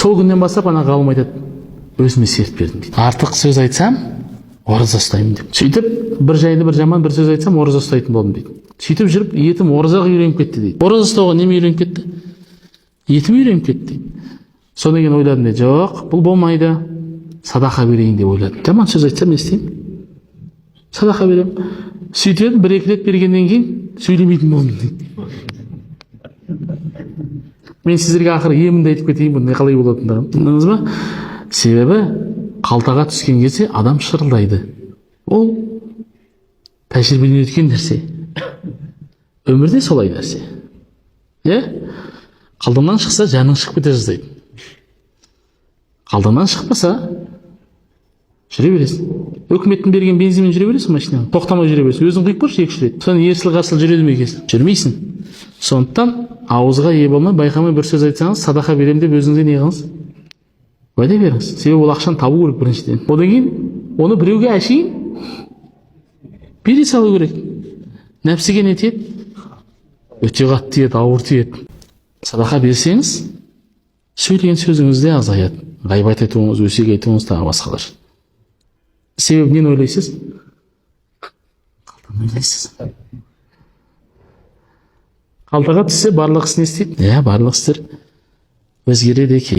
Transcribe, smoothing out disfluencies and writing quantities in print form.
Сол күннен бастап ана ғалым айтады: «Өзіме серт бердім, – дейді, – артық сөз айтсам, ораза ұстаймын», – деп. Сөйтіп, бір жайлы, бір жаман бір сөз айтсам, ораза ұстайтын болдым, дейді. Сөйтіп жүріп, етім оразаға үйреніп кетті, дейді. Ораза ұстауға неме үйреніп кетті? Етім үйреніп кетті, дейді. Содан кейін ойладым, дейді, жоқ, бұл болмайды, садақа берейін деп ойладым. Жаман сөз айтсам, не істеймін? Садақа беремін. Сөйтіп едім, бір екі рет бергеннен кейін сөйлемейтін болдым, дейді. Мен сіздерге ақыры емін де айтып кетейін, бұның қалай болатындығын. Түсіндіңіз ба? Себебі қалтаға түскен кезде адам шырылдайды. Ол тәжірибеден өткен нәрсе, өмірде солай нәрсе, иә. Қалтаңнан шықса, жаның шығып кете жаздайды. Қалтаңнан шықпаса, жүре бересің. Өкіметтің берген бензинмен жүре бересің, машинаң тоқтамай жүре бересің. Өзің құйып көрші екі үш рет, соны ерсілі қарсылы жүреді ме екенсің? Жүрмейсің. Сондықтан ауызға ие болмай, байқамай бір сөз айтсаңыз, садақа беремін деп өзіңізге не қылыңыз? Уәде беріңіз. Себебі ол ақшаны табу керек біріншіден, одан кейін оны біреуге әшейін бере салу керек. Нәпсіге не тиеді? Өте қатты тиеді, ауыр тиеді. Садақа берсеңіз, сөйлеген сөзіңіз де азаяды, ғайбат айтуыңыз, өсек айтуыңыз, тағы басқалар. Себебі нені ойлайсыз? Қалтаны ойлайсыз. Қалтаға түссе, барлық іс не істейді? Иә, барлық істер өзгереді екен.